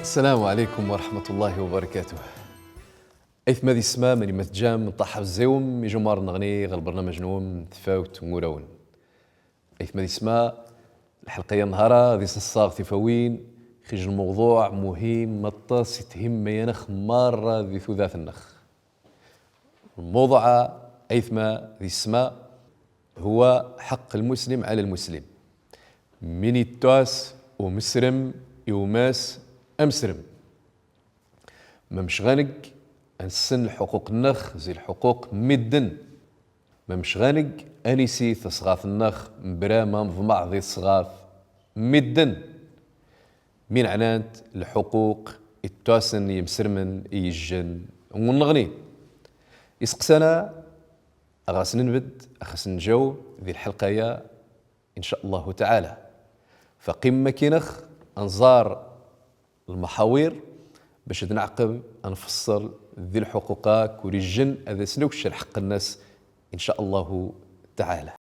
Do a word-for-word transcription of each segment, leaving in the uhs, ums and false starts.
السلام عليكم ورحمة الله وبركاته. Aytma di ssma, mani ma tejjam, nṭaḥab zzi-wem i jumar-nneɣni ɣer lbernamej-nwem Tafawt n wurawen. Aytma di ssma, lḥelqa-ya n nnhar-a, ad is-nessaɣ tifawin, ɣef lmewḍuɛ muhim aṭas, ithimma-yaneɣ marra di tudert-nneɣ. Lmewḍuɛ-a, aytma di ssma, هو حق المسلم على المسلم. Min ittas umesrem i umas amesrem. Mamec ɣa neg a nessen lḥuquq-nneɣ zi lḥuquq n medden. Mamec ɣa neg a nisi tasɣart-nneɣ mebla ma neḍmeɛ di tesɣart n medden. Min ɛnant lḥuquq ittuasen i yimesremen i yijjen ɣur-nneɣni. Iseqsan-a, a ɣas nenbed, a ɣas njaweb di lḥelqa-ya, إن شاء الله تعالى. Faqim makinex a nẓar lmaḥawir bac ad neɛqeb, a nfeṣṣel di lḥuquq-a kur ijjen ad as-newc lḥeqq-nnes, إن شاء الله تعالى.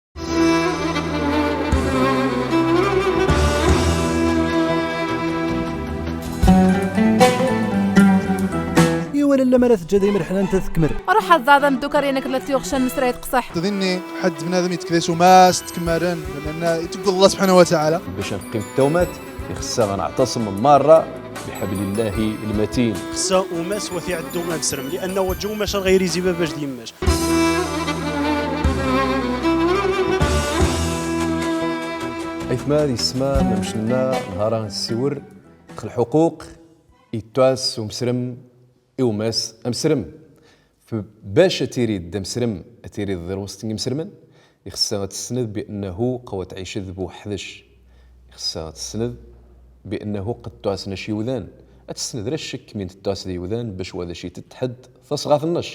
Iwa lalla ma ara tejja dayem rreḥla-nni ad tekmel. Ruḥ ad tẓaḍ amdukar-inek la t-yuɣcan mesra itqseḥ. Dinni ḥedd bnadem ittekk di umas tkemmalen, lana iteggel Allah subḥanahu wa taɛala. Bac ad neqqim d tawmat, ixeṣṣa ad neɛtaṣem marra biḥablillahi lmatin. Ixeṣṣa umas wa t-iɛeddu amesrem, li'anna wa ǧew mac ar ɣayr izi babac d yemmac. Aytma di ssma, mamec nenna, nnhar-a nessiwel ɣef lḥuquq ittuas umesrem i umas amesrem. F-, bac ad tirid d amesrem, ad tirid di lwesṭ n yimesremen, ixeṣṣa ad tessned bi annahu qwa tɛiced buḥdec. Ixeṣṣa ad tessned bi annahu qed ttuasen ac iwdan. Ad tessned la ccek min tettuas d iwdan bac wa d aci tetḥed tasɣart-nnes.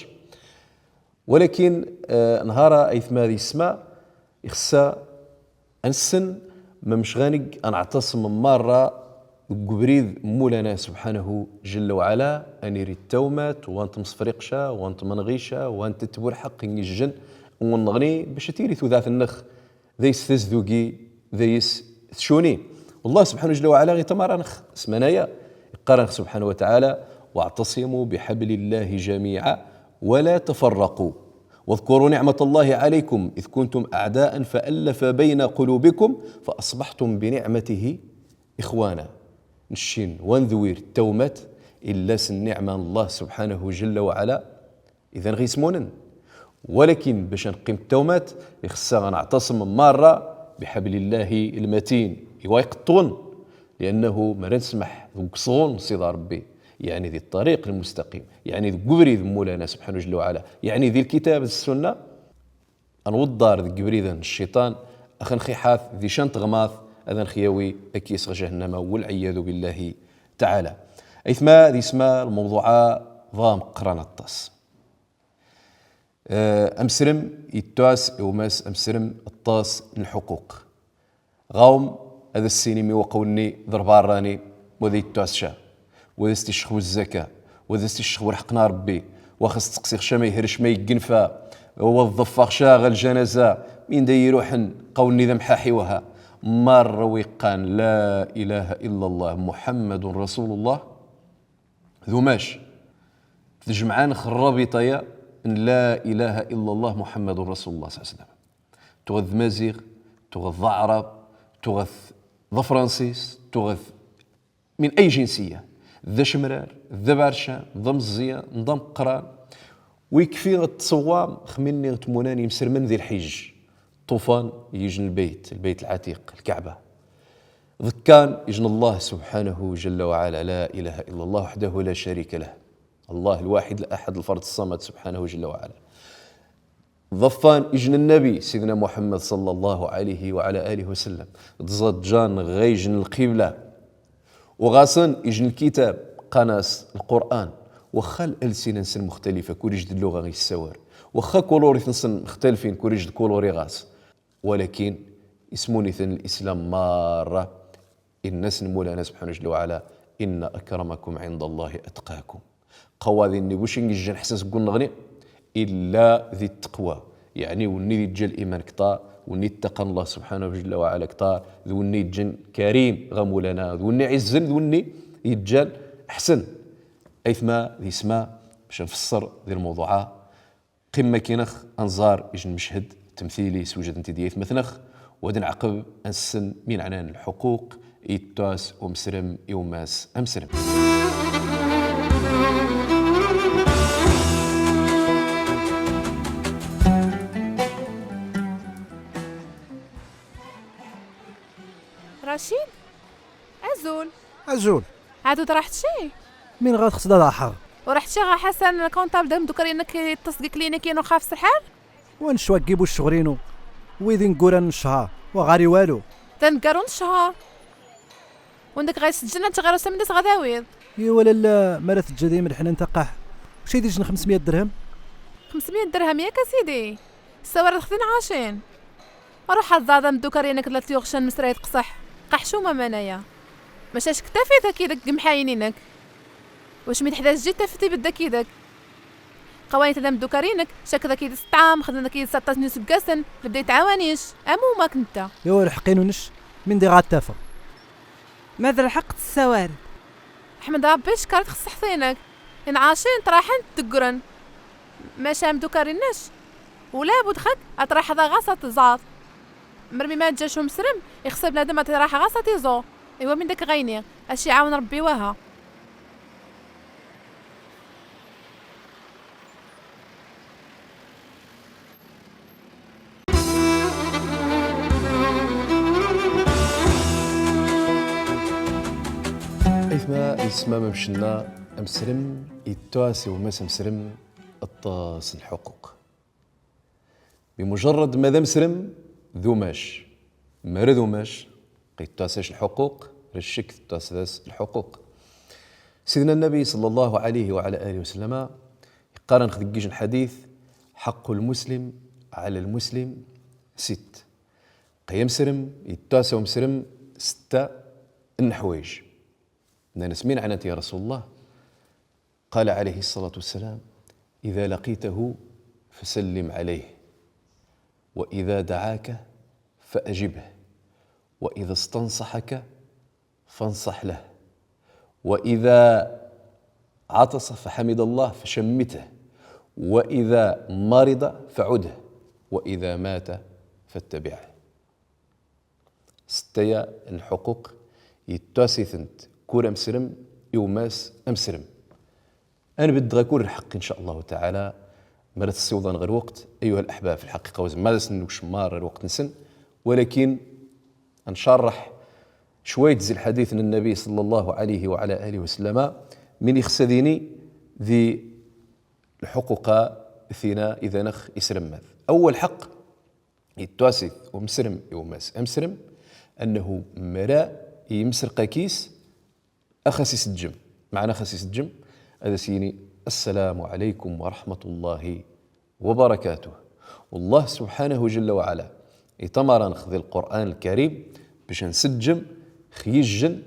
Walakin, eh, nnhar-a aytma di ssma, ixeṣṣa a nessen, mamec ɣa neg a neɛtaṣem marra deg ubrid n Mulana subḥanahu jalla wa ɛala, a niri d tawmat, wa nettemsefriq ca, wa netmanɣica, wa nettetbeɛ lḥeqq n yijjen ɣur-nneɣni, bac ad tili tudert-nneɣ dayes tazdugi, dayes tcuni. Wallah subḥanahu jalla wa ɛala ɣitamar-aneɣ ssmana-ya, iqqar-aneɣ subḥanahu wa taɛala: واعتصموا بحبل الله جميعا ولا تفرقوا. واذكروا نعمة الله عليكم إذ كنتم أعداء فألف بين قلوبكم فأصبحتم بنعمته إخوانا. Neččin wa nedwir tawmat, illa s nniɛma n Allah subḥanahu jalla wa ɛala, idan ɣa ismunen. Walakin bac ad neqqim d tawmat, ixeṣṣa ad neɛtaṣem marra biḥablillahi lmatin. Iwa iqeṭṭun, li'annahu mara nesmeḥ deg uṣɣun n Sidi Ṛebbi, yeɛni di ṭṭariq lmustaqim, yeɛni deg ubrid n Mulana subḥanahu jalla wa ɛala, yeɛni di lkitab d ssunna, a nweḍḍar deg ibriden n cciṭan, a xnxiḥat di ca n tɣmaḍ, ad nxyawi a kyis ɣer jahannama, walɛiyadu billahi taɛala. Aytma di ssma, lmewḍuɛ-a dɣa meqqran aṭas. Eh, amesrem ittuas i umas amesrem aṭas n lḥuquq. Ɣawem ad as-tinim i waqaw-nni d rbarrani, wa da ittuas ca, wa da as-ticcxew zzaka, wa da as-ticcxew lḥeqq n Ṛebbi, wa xas tseqsiɣ ca ma ihrec ma iggenfa, wa ḍḍeffeɣ ca ɣer ljanaza, min da iruḥen, qaw-nni d amḥaḥi waha. Marra wi iqqan la ilaha illa Allah Muḥammadun Rasulullah, d umac. Tejmeɛ-aneɣ rrabita-ya n la ilaha illa Allah Muḥammadun Rasulullah صلى الله عليه وسلم. Tuɣa d maziɣ, tuɣa d aɛrab, tuɣa d afransis, tuɣa d min ay jinsiya. D acemrar, d abercan, d ameẓyan, d ameqqran. Wi ikfi ad tṣewwam, xminni tmunan imesremen di lḥijj. Ṭufan ijn lbeyt, lbeyt lɛatiq, lkaɛba. Ḍekkan ijn Allah subḥanahu jalla wa ɛala, la ilaha illa Allah waḥdahu la carika lah. Allah lwaḥid laḥad, lfard ṣṣamad subḥanahu jalla wa ɛala. Ḍeffan ijn nnabi, sidna Muḥammad ṣalla Llahu ɛalayhi wa ɛala alihi wa sallam. Ḍẓaǧǧan ɣa ijn lqibla. Uɣaṣan ijn lkitab, qqan-as lqur'an. Waxxa lalsina-nsen muxtalifa, kul ijn d lluɣa i yessawal. Waxxa kulur-itsen muxtalifin, kul ijn d kulur i ɣas. Walakin ismun-iten lislam marra. Inna-sen Mulana subḥanahu jalla wa ɛala: إن أكرمكم عند الله أتقاكم. Qaw ad inni bu cin ijjan ḥsas gunneɣni, illa di ttaqwa. Yeɛni wenni d ijjan liman ktar, wenni ittaqan Allah subḥanahu jalla wa ɛala ktar, d wenni ijjan karim ɣa Mulana, d wenni iɛizzen, d wenni ijjan Ḥsen, aytma d yesma, bac ad nfesser di lmawḍuɛ-a, qim makinx ad nẓar ij n lmechad ttemtili swejden-t-id yaytmatnx, wa ad nɛeqqeb ad nssen min ɛnan lḥuquq i yettwas umesrem i umas amesrem. Racid? Azul. Azul. Ɛad ur d-raḥt ci? Min ɣa txṣṣeḍ ad raḥeɣ? Ur raḥt ci ɣa Ḥasan, lkuntabl d amdukar-inek iṭṭes deg klinik-inu xaf s lḥal? Wa n cwa gib u ccɣel-inu, wid ineggura n ccehar, wa ɣer-i walu. D aneggaru n ccehar. Wanda k-ɣa iseǧǧen ad tɣiruḍ s amend-is ɣa d-awiḍ. Iwa lalla, ma ra teǧǧa dayem lḥanan taqaḥ. Wac ay d ij n xemsmya dirhem? Xemsmya dirhem yak a sidi. Tessawaleḍ x tin ɛacin. Ruḥ ad tẓaḍ amdukar-inek la t-yuɣcan mesra i teqṣeḥ. Qaḥcuma manaya. Maca ack tafit akid deg imḥayen-inek. Wac mi teḥdaǧ ǧi tafit ibedd akid. Qawani-t ad amdukar-inek, cakkeḍ akid s ṭṭɛam, xedmen akid s aṭas n iseggasen, lebda itɛawan-ic, am umak netta. Iwa lḥeqq-inu nec, min diɣ ad tafeɣ. Ma d lḥeqq tessawaleḍ. Ḥmed Ṛebbi cekkeṛ-it x ṣṣeḥt-inek. Inɛacin ṭṭraḥen ddegren. Maca amdukar-inec, ula bud xak ad traḥeḍ ɣas ad tẓaḍ. Mermi ma ǧac umesrem, ixṣa bnadem ad iṛaḥ ɣas ad iẓur. Iwa min dak ɣayni, aci iɛawen Ṛebbi waha. Aytma d yesma, amcen-a amesrem, yettwas i umas amesrem aṭas n lḥuquq. Bimujarrad ma d amesrem, d umac. Mara d umac, ɣa yettwas-ac lḥuquq, bla ccekk tettwas-as lḥuquq. Sidna Nnabi ṣalla Llahu ɛalayhi wa ɛala alihi wa sallama iqqar-anex deg ij n lḥadit: حق المسلم على المسلم ست. Ɣ amesrem, yettwas i umesrem setta n leḥwayeǧ. Nnan-as: min ɛnan-t ya Rasul Llah? قال عليه الصلاة والسلام: إذا لقيته فسلم عليه، وإذا دعاك فأجبه، وإذا استنصحك فانصح له، وإذا عطس فحمد الله فشمته، وإذا مرض فعده، وإذا مات فاتبعه. Setta-ya n lḥuquq, yettwas-itent kul amesrem i umas amesrem. Ad nbedd ɣa kul lḥeqq, in ca Llahu taɛala, mara t-ssiwḍen ɣer lweqt. Ayyuha laḥbab, fi lḥaqiqa, ur zmireɣ ad sen-nukcem ɣer lweqt-nsen, walakin ad ncerreḥ cwayt zi lḥadit n Nnabi ṣalla Llahu ɛalayhi wa ɛala alihi wa sallama, min ixṣṣa ad ini di lḥuquq-a tina i dayt-neɣ isremmad. Awwal ḥeqq, yettwas-it umesrem i umas amesrem, annahu mara imesreq akis, ax as-iseǧǧem. Meɛna ax as-iseǧǧem, ad as-yini: السلام عليكم ورحمة الله وبركاته. Wallah subḥanahu jalla wa ɛala itamar-aneɣ di Lqur'an Lkarim bac ad nseǧǧem x yijjen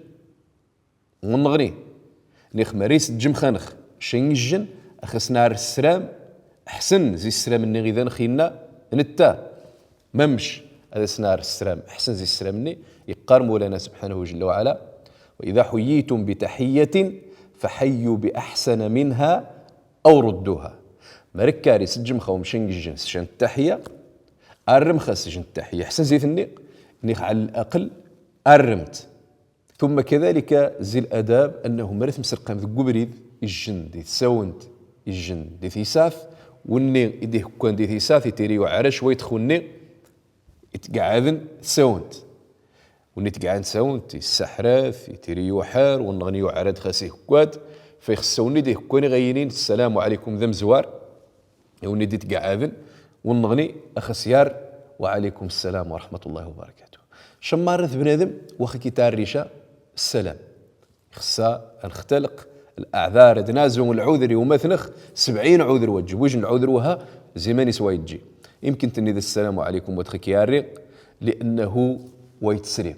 n unneɣni. Nix mara iseǧǧem x-aneɣ ca n yijjen, ax as-narr ssram ḥsen zi ssram-nni i dayt-neɣ inna netta. Mamec ad as-narr ssram ḥsen zi ssram-nni, iqqar Mawlana subḥanahu jalla wa ɛala: وإذا حييتم بتحية فحيوا بأحسن منها أو ردوها. Mara k-ara iseǧǧem x-aw ca n yijjen s ca n ttaḥiya, arrem x-as ca n ttaḥiya ḥsen zi tenni, nix ɛala laqel arrem-t. ثم كذلك zi ladab, annahu mara tmesreqem deg ubrid, ijjen di tsawent, ijjen di tisaf, wenni i d-ihekkan di tisaf itiri yuɛer cwayt x wenni itqeɛɛden tsawent. Wenni itqeɛɛden tsawent issaḥer-at, itiri yuɛer, wenneɣni yuɛer-ad xas ihekka-t, fa ixṣṣa wenni d-ihekkan i ɣa yinin: السلام عليكم, d amezwar. I wenni d-itqeɛɛden, wenneɣni ax as-yarr: وعليكم السلام ورحمة الله وبركاته. Cemmarret bnadem, wa ax ak-itarri ca ssalam. Ixṣṣa ad nextaleq laɛdar, ad nazu lɛuder i umatnex, sebɛin ɛuder wa ijeb, wijjen lɛuder waha, zi man-is wa ijji. Imken ad tennid: السلام عليكم, wa ax ak-yarri, li'annahu wa itesri.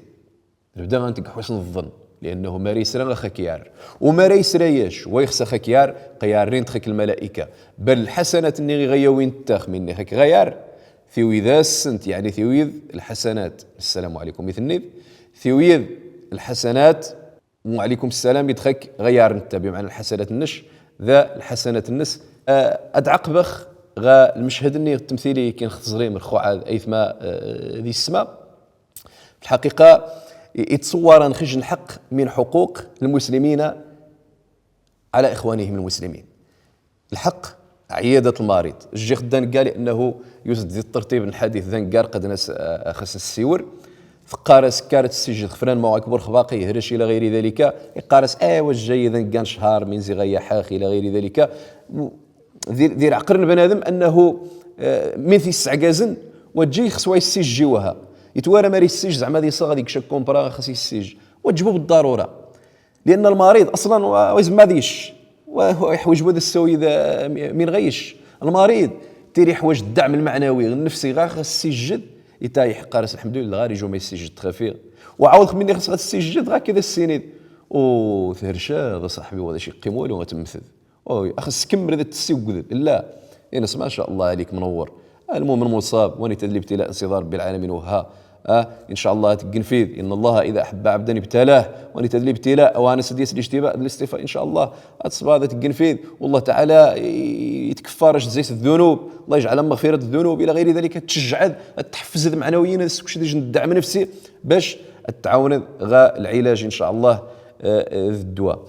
Lebda ad nteg ḥusn ẓẓenn, li'annahu mara isra ax ak-yarr. U mara isra yac, wa ixṣṣa ax ak-yarr, qa yarrin-t ax ak lmalaika. Bal lḥasanat-nni i ɣa yawin ttax minni ax ak ɣa yarr, tiwid-asent, yeɛni tiwid lḥasanat, السلام عليكم i tennid, tiwid lḥasanat وعليكم السلام، يدخك غير نتا، بمعنى الحسنات النش، ذا الحسنات النس. آه، أدعقبخ غا المشهد الني التمثيلي كي نخت زريم الخوعة أيثما، آه، ذي السماء. في الحقيقة، يتصور نخج الحق من حقوق المسلمين على إخوانهم المسلمين. الحق عيادة المريض. الشيخ دانقا لأنه يوجد ذي الترتيب الحديث دانقا قد نس-، آه، خص السيور. فقارس كارت السجد خفران ما أكبر خباقي هرش إلى غير ذلك. قارس آه وجاي دانقا شهر من زي غيا حاخ إلى غير ذلك. ذي، ذي عقرن بنادم أنه، آه، من ثي السعقازن وجي خصوا يسجيوها. يتوارى ماري السج زعما ذي صغا ذيك شكون برا خص يسج. وجبوا بالضرورة. لأن المريض أصلًا و-، ويزم ما ذيش. وهو يحوج بود السوي ذا من غيش. المريض تيري يحوج الدعم المعنوي النفسي غا خص يسجد، يتايح قارس الحمد لله غاري جو ما يسجد تخفي. وعاود خميني خص غا تسجد غا كذا السينيد. وثهرشا هذا صاحبي وهذا شي قيم والو غتمثل. أوي، أخ، سكمل ذا التسوق ذا. لا. إنس، ما شاء الله عليك، منور. المهم، المصاب، وأني تدلي ابتلاء سيدي رب العالمين وها. آه، إن شاء الله تقنفيذ. إن الله إذا أحب عبدا ابتلاه. وأني تدلي ابتلاء، وأنا سديس الاجتباء، الاصطفاء، إن شاء الله. أتصبح ذا تقنفيذ. والله تعالى ي-، يتكفرش زيت الذنوب. الله يجعل مغفرة الذنوب إلى غير ذلك. تشجع، تحفز معنويا، تسكش ديج الدعم النفسي باش تعاون غا العلاج إن شاء الله، آه، آه، ذا الدواء.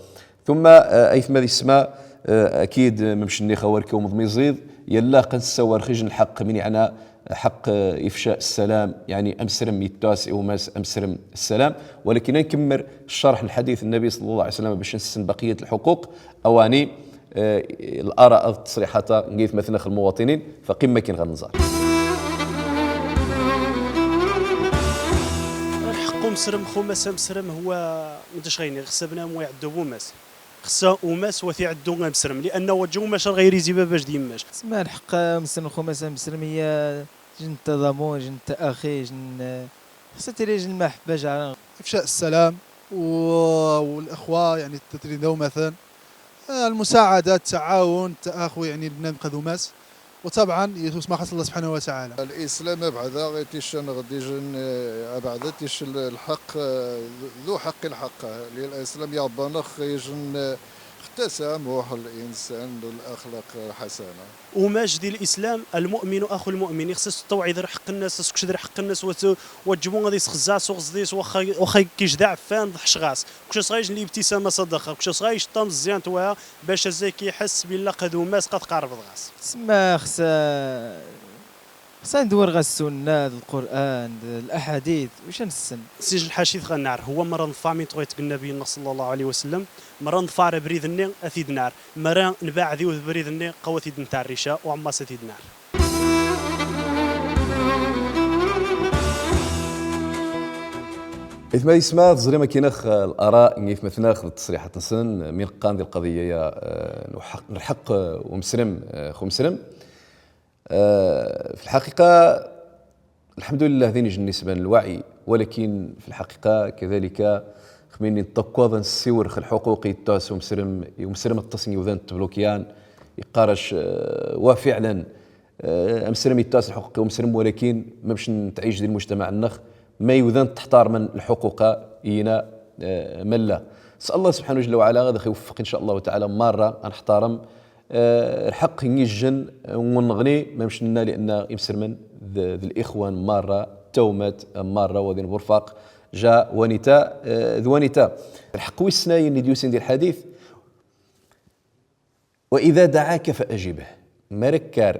ثم، آه، أيثما ذي السماء، آه، أكيد ممشني خوارك ومضميزيض، يلا قنسا ورخج الحق من يعنى حق، آه، إفشاء السلام، يعني أمسرم يتاس وماس أمسرم السلام، ولكن نكمل شرح الحديث النبي صلى الله عليه وسلم باش نسن بقية الحقوق، أواني، آه، الآراء التصريحات نقيث مثلنا المواطنين، فقمة كين غنزار. حق مسرم، خو مسرم، مسرم هو مدش غيني، خص بنام ويعدو بوماس. خصها أماس وثي عدو غير مسرم، لأن وجه أماس غير يزيبا باش ديماش. تسمى الحق مسرم خو مسرم مسرم هي جنت ضامون، جنت أخي، جن-، خصها تري جن المحبة جعلان. إفشاء السلام و-، والإخوة، يعني، التترين دومة. آه، المساعدة، التعاون، التآخي، يعني، البنان قد أماس. وطبعًا يسوس ما خص الله سبحانه وتعالى. الإسلام أبعد غير تيشن غدي جن، آه، أبعد تيش ال-، الحق، آه، ذو حق الحق. لأن الإسلام يابانخ يجن، آه، التسامح، الإنسان، الأخلاق الحسنة. وماش دي الإسلام، المؤمن أخو المؤمن، يخصص التوعية ذر حق الناس، سكش ذر حق الناس، وت-، وتجبون غادي يسخزاس وغزديس، وخا، وخا كيش ذا عفان ضحش غاس. كش صغير الابتسامة صدقة، كش صغير طام الزيان توا، باش زي كيحس بلا قد أماس قد قارب غاس. تسمى خص-، خصنا ندور غا السنة، القرآن، الأحاديث، واش نسن؟ سجل الحشيث غا النار، هو مرة نفع من طويت النبي صلى الله عليه وسلم، مرة نفع بريد الني أثيد نار، مرة نباع ذي وذ بريد الني قوة يد نتاع الريشة وعماس أثيد نار. إثما يسمى تزري ما كينخ الآراء، إثما ثناخ التصريحات نسن، من قان ذي القضية يا، آه، نحق، نحق، آه، ومسرم، آه، خو مسرم. آه، في الحقيقة، الحمد لله، ذي نيج النسبة للوعي، ولكن في الحقيقة كذلك خميني نتقوض نسيور خ الحقوقي التاس ومسرم، ومسرم التصني وذن تبلوكيان يقارش، آه، وفعلًا، آه، أمسرم يتاس الحقوقي ومسرم، ولكن ما باش نتعيش ذي المجتمع النخ ما يوذن تحتار من الحقوق ينا، آه، ملا. سأل الله سبحانه جل وعلا غادي يوفق إن شاء الله تعالى مرة نحترم آه، الحق نيجن ونغني ما مشنا لأن يمسرمن ذ-، ذ الإخوان مرة، تومت مرة، وذين برفاق جا ونتا، آه، ذ ونتا. الحق ويسناين ديوسين دي الحديث. وإذا دعاك فأجبه. مركار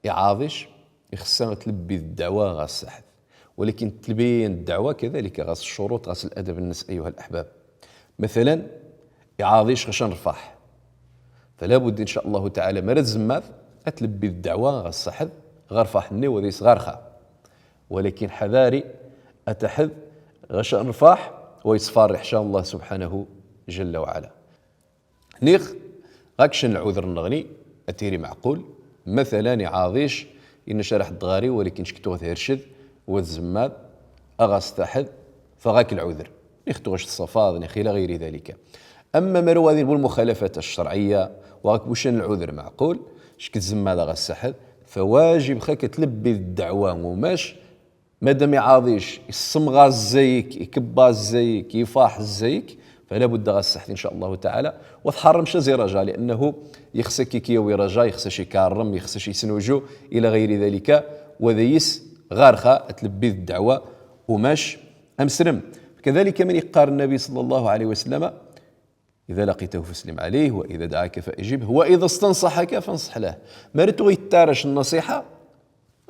إعاضش، يخصها تلبي الدعوة غا السحر. ولكن تلبية الدعوة كذلك غاس الشروط، غاس الأدب الناس أيها الأحباب. مثلًا، إعاضيش غشان رفاح. فلا بد إن شاء الله تعالى مرد زماث أتلبي الدعوة غا السحر، غا رفاح الني وذي صغار خا. ولكن حذاري أتحذ غشان رفاح ويصفار إن شاء الله سبحانه جل وعلا. نيخ، غاكشن العذر النغني، أتيري معقول. مثلًا، يعاضيش، إن شرح الدغاري، ولكن شكتوه تهرشد، وذ زماد، أغاستحذ، فغاك العذر. نيخ توغش الصفاض، نيخ إلى غير ذلك. أما مرو هذه المخالفة الشرعية، وغاك بوشن العذر معقول، شكت زماد أغاستحذ، فواجب خاك تلبي الدعوة وماش، مادام يعاضيش، يصمغ الزيك، يكبا الزيك، يفاح الزيك، فلا بد غاس سحت إن شاء الله تعالى. وتحرم شا زي رجا، لأنه يخسك كي يوي رجا، يخسش يكرم، يخسش يسنوجو، إلى غير ذلك. وذيس غارخة تلبي الدعوة وماش أمسرم. كذلك من يقار النبي صلى الله عليه وسلم: "إذا لقيته فسلم عليه، وإذا دعاك فأجبه، وإذا استنصحك فانصح له". مرتو يتارش النصيحة،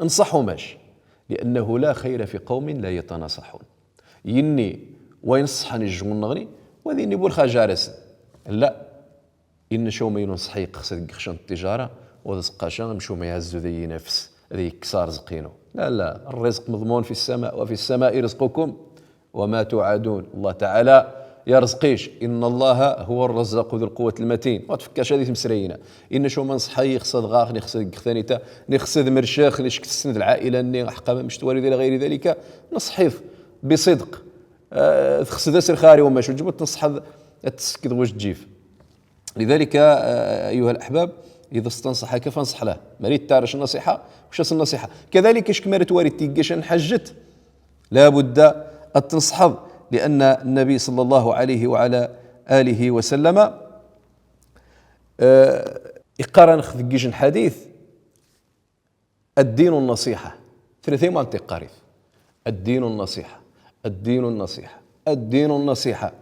انصحو ماش، لأنه لا خير في قوم لا يتناصحون. يني وينصحني الجون نغني، وذيني بول خجارس. لا، إن شو ما ينصحي قصد قشن التجارة، وذا سقاشا مشو ما يهزو ذي نفس، ذي كسار زقينو. لا، لا، الرزق مضمون في السماء، وفي السماء رزقكم وما توعدون. الله تعالى يرزقيش. إن الله هو الرزاق ذو القوة المتين. ما تفكرش هذه مسرينة. إن شو ما نصحي، يخصد غاخ، يخصد ثانيتا، يخصد مرشاخ، يشك تسند العائلة، ني حقا ما مشتواري إلى غير ذلك. نصحيف بصدق. آه، تخصد أسر خاري وما شو جبت نصحى تسكت واش تجيف. لذلك، آه، أيها الأحباب، إذا استنصحك فانصح له. مريد تارش النصيحة، وش أصل النصيحة؟ كذلك إش كما رتواري تيجيش نحجت، لا بد أن تنصحض، لأن النبي صلى الله عليه وعلى آله وسلم، آه، إقارن خذ جيش حديث، الدين النصيحة. ثلاثة منطق قريب. الدين النصيحة. الدين النصيحة. الدين النصيحة.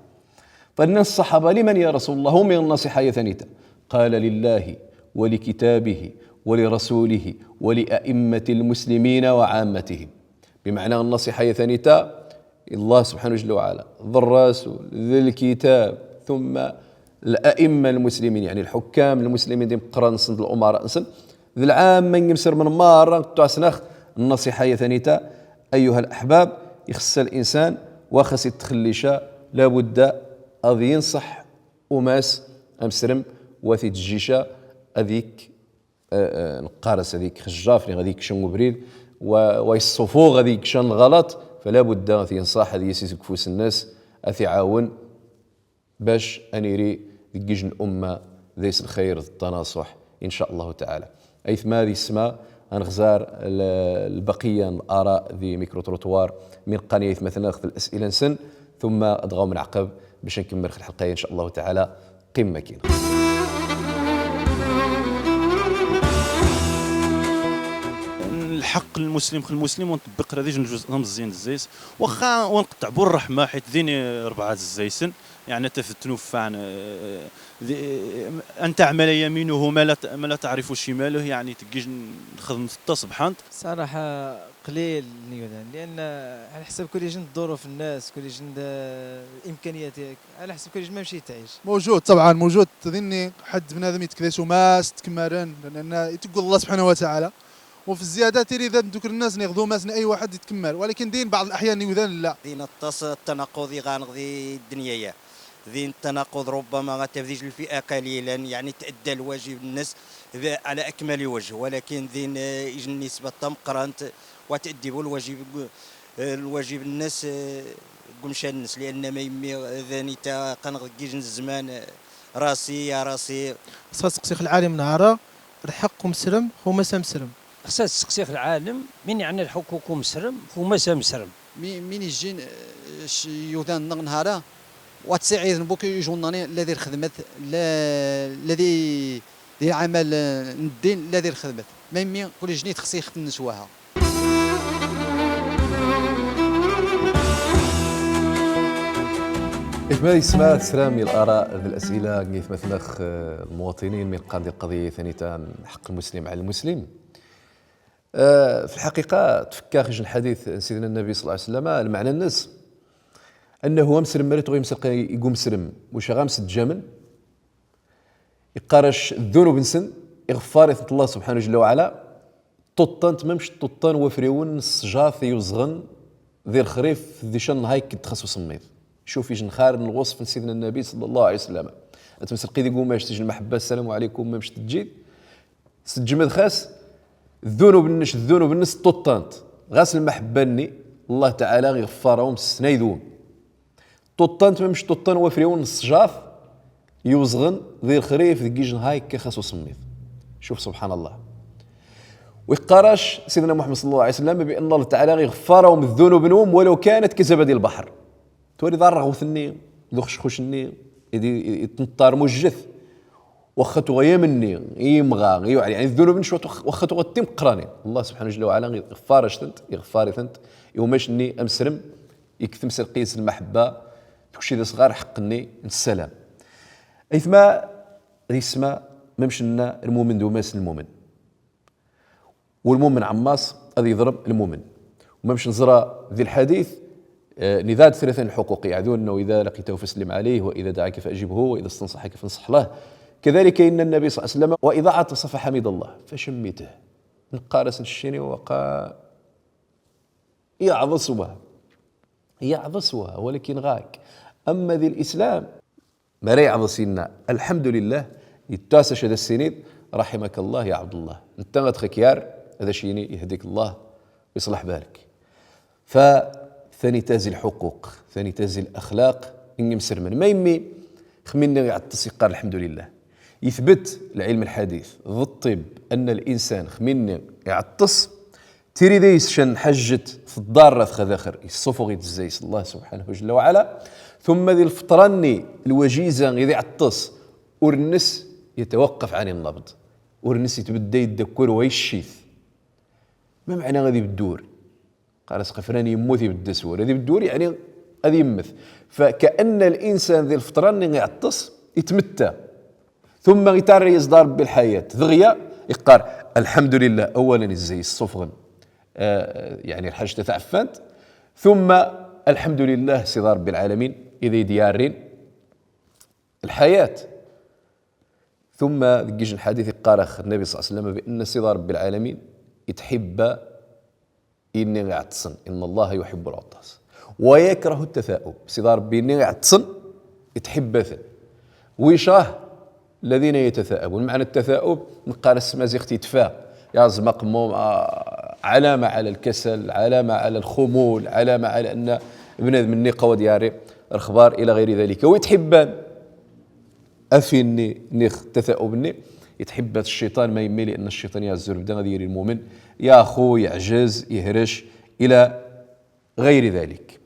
فإن الصحابة: "لمن يا رسول الله؟" هم النصيحة يا ثانيتا. قال: "لله ولكتابه ولرسوله ولأئمة المسلمين وعامتهم". بمعنى النصيحة يا ثانيتا، الله سبحانه جل وعلا، ذي الرسول، ذي الكتاب، ثم الأئمة المسلمين، يعني الحكام المسلمين دي مقرن سند الأمراء نسن، ذي العام من يمسر من مارا تعسنخ. النصيحة يا ثانيتا أيها الأحباب، يخص الإنسان وخص يتخليشا، لابد أذ ينصح أماس أمسرم وثي تجيشا أذيك آه، آه، نقارس هذيك خجاف، لي غادي يكشن وبريد، و-، ويصفو غادي يكشن الغلط، فلا بد أن ينصح، هذه يسيس كفوس الناس، أثي عاون باش أنيري دقيج الأمة ذيس الخير التناصح إن شاء الله تعالى. أيثما ذي السما، أنخزار ال-، البقية الآراء ذي ميكرو تروتوار من قناة مثلا ناخذ الأسئلة نسن، ثم أدغاو من عقب باش نكمل الحلقة إن شاء الله تعالى. قمة كاين. الحق المسلم خ المسلم ونطبق هذه جوج نمزين الزيس. واخا ونقطع بو الرحمة حيت ديني ربعة الزيسن، يعني تفتنو فان، آه، ذي، أن تعمل يمينه ما لا ت-، ما لا تعرف شماله، يعني تجيش نخدم ستة صبحانت. صراحة قليل نيودان، لأن على حسب كل جند ظروف الناس، كل جند الإمكانيات، على حسب كل جند ما مشي تعيش. موجود طبعًا، موجود. تظني حد بنادم يتكذس وما استكمرن، لأن يتقول الله سبحانه وتعالى. وفي الزيادة تري ذا دوك الناس ناخذو ماسن أي واحد يتكمر، ولكن دين بعض الأحيان يوذن لا. دين التص-، التناقض يغانغ ذي الدنيا. ذين التناقض ربما غتبذيج الفئة قليلًا، يعني تأدى الواجب الناس ذا على أكمل وجه، ولكن ذين، آه، يجي النسبة تمقرانت وتأدي بو الواجب، آه، الواجب الناس، آه، قمشان الناس، لأن ما يمي ذاني تا قنغ جيج الزمان، آه، راسي يا راسي. خصها تسقسي خ العالم نهارا، الحق مسرم، هو ما سمسرم. خصها تسقسي خ العالم، من يعني الحق كو مسرم، هو ما سمسرم. مي-، مين يجين، آه، ش-، يوذان نغ نهارا، واتسعيد نبوك يجون ناني الذي الخدمت، لا-، الذي ذي العمل، آه، الدين الذي الخدمت. ما يمي كل جني تخصي خت النسواها. إجمالي سمات سلام الآراء ذي الأسئلة، قيث مثلخ، آه، المواطنين من قام دي القضية ثانية حق المسلم على المسلم. آه، في الحقيقة، تفكاخ جن حديث سيدنا النبي صلى الله عليه وسلم، المعنى النس أنه أمسرم مرت ويمسرق يقوم سرم، وش غامس الجمل، يقارش الذنوب نسن، يغفار يثنت الله سبحانه جل وعلا، طوطان تممش طوطان وفريون السجاث يوزغن ذي الخريف ذي شن هايك تخص وسميض. شوف يجن خارن الوصف سيدنا النبي صلى الله عليه وسلم. أتمسرقي ذي قوماش تجن محبة، السلام عليكم، ممش تجيد. سجمد خاس، الذنوب النش، الذنوب النس طوطانت. غاس المحبة ني، الله تعالى غيغفارهم سنايدون. طوطانت ممش طوطان وفريون السجاف، يوزغن ذي الخريف ذي جيجن هاي كخاس وسميض. شوف سبحان الله. ويقاراش سيدنا محمد صلى الله عليه وسلم بأن الله تعالى غيغفارهم الذنوب نوم ولو كانت كزبد البحر. توري ضار رغوثني. d uxecxuc-nni i d-, i, itneṭṭar mujjet. Waxxa tuɣa yamni, imɣa, iwɛer, yaɛni, ddunub-nec waxxa tuɣa d timeqqranin. Allah subḥanahu jalla wa ɛala iɣeffar-ac-tent, iɣeffar-itent i umac-nni amesrem, iktem s lqis n lmaḥebba, tukci d asɣar ḥeqq-nni n ssalam. Aytma, ɣisma, mamec nenna lmumin d umas n lmumin. Walmumin ɛemmaṣ ad iḍrem lmumin. Wamec neẓra di lḥadit, eh, nidad tlata n lḥuquq, يعذون أنه إذا لقيته فسلم عليه، وإذا دعاك فأجبه، وإذا استنصحك فانصح له. كذلك إن النبي صلى الله عليه وسلم، وإذا عطس فحمد الله فشمته. Neqqar-as neccini waqa yeɛḍes wa. Yeɛḍes wa, walakin ɣak. Amma di lislam, mara yeɛḍes inna, الحمد لله, ittas-ac ad as-ini, رحمك الله يا عبد الله. Netta ad x-ikyar, ad ac-ini, يهديك الله ويصلح بالك. Fa tani tazzi lḥuquq, tani tazzi laxlaq n yimesrmen. Ma immi, xmi-nni iɛeṭṭes iqqar الحمد لله. Ithbet lɛilm lḥadit, d ṭṭib, anna linsan xmi-nni iɛeṭṭes, tiri da yescan ḥajjet tḍarr-at xa daxer, issufeɣ-it zzi-s Allah subḥanahu jalla wa ɛala, tumma di lfeṭṭra-nni lwajiza i d iɛeṭṭes, ur-nnes yetawaqaf ɛani nnabḍ, ur-nnes itbedda iddakkar wa iccit. Ma meɛna ad ibeddur? Qqar-as ɣef flan yemmut ibedd-as wul. Ad ibedd wul, yaɛni ad yemmet. فكأن الإنسان di lfeṭṭra-nni iɛeṭṭes, itmetta. Tumma itarra-yas-d Ṛebbi lḥayat. Deɣya iqqar, الحمد لله, awwalan izzi, issufɣen, eh, yaɛni lḥajt taɛeffant. Tumma الحمد لله, Sidi Ṛebbi lɛalamin, i d-yarrin lḥayat. Tumma deg ij n lḥadit iqqar-ax Nnabi صلى الله عليه وسلم بأن Sidi Ṛebbi lɛalamin itḥibba inni iɛeṭṭsen, إن الله يحب العطاس ويكره التثاؤب. Sidi Ṛebbi inni iɛeṭṭsen, itḥibba-ten. ويكره الذين يتثاءبون. Meɛna ttatha'ub, neqqar-as s tmaziɣt itfa. Yaẓ maqmum, ah, علامة على الكسل, علامة على الخمول, علامة على أن bnadem-nni iqwa ad yarri lexbar إلى غير ذلك. Wa itḥibban, afi-nni, nix ttatha'ub-nni, itḥibba-t cciṭan, ma immi, لأن cciṭan yazzur bdan ad yiri lmumin yaxu, yeɛjez, yehrec, إلى غير ذلك.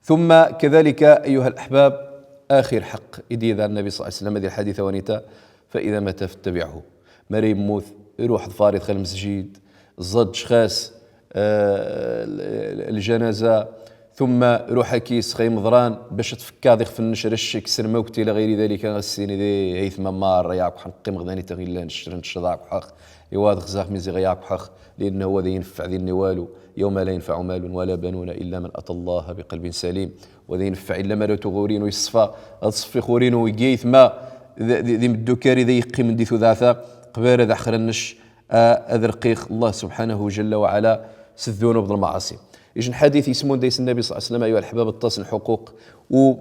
ثم كذلك أيها الأحباب، آخر حق i d-yedda Nnabi صلى الله عليه وسلم di lḥadit a wanita, فإذا مات فاتبعه. Mara yemmut, ruḥ ḍfar-it ɣer lmesjid, ẓeǧǧ ɣas, eh, l-, l-, ljanaza, tumma ruḥ a kis ɣer imeḍran, bac ad tfekkaḍ ixef-nnec ar ccek, s lmewt إلى غير ذلك, ɣas ini di aytma marra yakk ḥa neqqimeɣ d anita ɣillan, ccra n ccḍa yakk ḥax, iwa ad xzax mi ziɣ yakk ḥax, لأنه wa da ineffeɛ dinni walu, يوم لا ينفع مال ولا بنون إلا من أتى الله بقلب سليم. Wa da ineffeɛ illa mara tuɣa ur-inu yeṣfa, ad ṣeffix ur-inu igi aytma d, d, d imddukar i da yeqqimen di tudert-a, qbala ad ḥeqren nnec, a, ad rqix Allah subḥanahu jalla wa ɛala s ddunub d lmaɛaṣi. Ij n lḥadit yesmun dayes Nnabi صلى الله عليه وسلم, أيها الأحباب, aṭas n lḥuquq, u,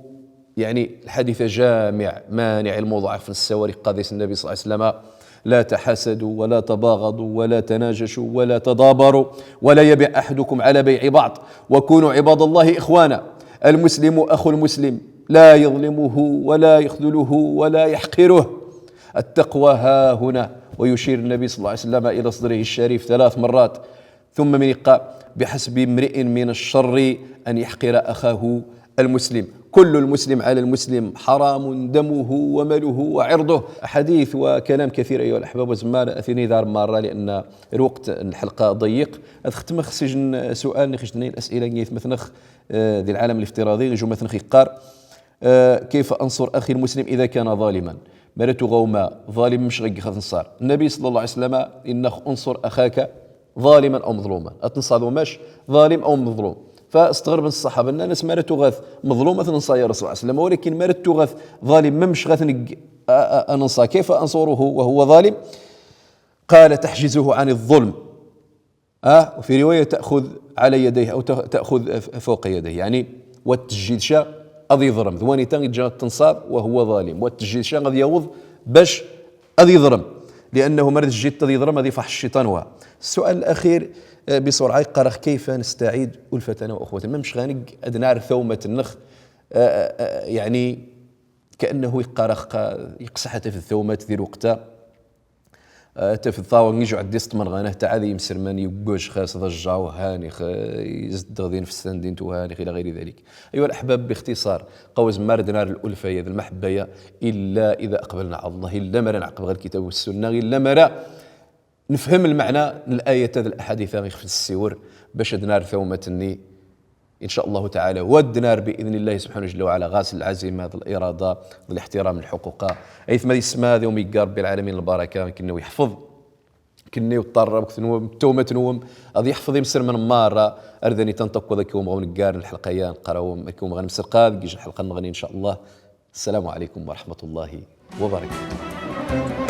yaɛni, lḥadit-a jamiɛ, maniɛ lmawḍuɛ ɣef nessawal, iqqar dayes Nnabi صلى الله عليه وسلم: لا تحاسدوا ولا تباغضوا ولا تناجشوا ولا تدابروا ولا يبع أحدكم على بيع بعض وكونوا عباد الله إخوانا. المسلم أخو المسلم لا يظلمه ولا يخذله ولا يحقره. التقوى ها هنا. ويشير النبي صلى الله عليه وسلم إلى صدره الشريف ثلاث مرات. ثم من يقى: بحسب امرئ من الشر أن يحقر أخاه المسلم. كل المسلم على المسلم حرام دمه وماله وعرضه. أحاديث وكلام كثير أيها الأحباب, wa zemma ad t-ini dar marra, لأن الوقت الحلقة ضيق. Ad xetmex s ij n sual, nix ij tnin الأسئلة n aytmatnex, eh, di lɛalam الافتراضي, ij ummatnex iqqar, eh, كيف أنصر أخي المسلم إذا كان ظالما؟ Mara tuɣa uma ḍalim, mamec ɣa gix ad t-nṣar? Nnabi صلى الله عليه وسلم inna-x: انصر أخاك ظالما أو مظلوما. Ad tenṣaḍ umac ḍalim أو مظلوم. Fa stɣerben ṣṣaḥaba, nnan-as: mara tuɣa-t meḍlum ad t-nenṣa ya Rasul الله صلى الله عليه وسلم, walakin mara tuɣa-t ḍalim, mamec ɣa t-neg-, a, a, a nenṣa? كيف أنصره وهو ظالم؟ قال: تحجزه عن الظلم. Ah, وفي رواية: تأخذ على يديه أو تأ-، تأخذ ف-، فوق يديه. Yaɛni, wa t-tejjid ca ad iḍrem. D wanita i ǧǧan ad t-tenṣaḍ وهو ظالم. Wa t-tejjid ca ad yawweḍ bac ad iḍrem. لأنه mara t-tejjid ad iḍrem, ad ifeḥ cciṭan wa. السؤال الأخير, eh, بسرعة, iqqar-ax: كيف نستعيد ألفتنا وأخوتنا؟ Mamec ɣa neg ad nɛer tawmat-nnex, eh, eh, eh, yaɛni, كأنه iqqar-ax qa-, yeqsa ḥatta f tawmat di lweqt-a. آه، تفض طاوة نجو عدي سطمن غانه تعالي مسرمن يوجوش خاص ضجة وهاني خ-، يزدغ دين في السندين توهاني إلى غير ذلك. أيها الأحباب، باختصار، قوز مار دنار الألفة يا ذا المحبة يا، إلا إذا أقبلنا على الله، إلا مرة نعقب غير الكتاب والسنة، إلا مرة نفهم المعنى الآية ذا الأحاديث غير في السور، باش دنار ثومة الني إن شاء الله تعالى، ود نار بإذن الله سبحانه جل وعلا، غاس العزيمة، الإرادة، الاحترام، الحقوق. أيثما يسمى ذي وميقا ربي العالمين البركة، كنو يحفظ، كنو يطرب، كنو تومة نوم، أذ يحفظ يمسر من مارة، أرذني تنطق وذاك يوم غون قارن الحلقة يا نقراوم، ذاك يوم غنمسر قاد، جيش الحلقة نغني إن شاء الله. السلام عليكم ورحمة الله وبركاته.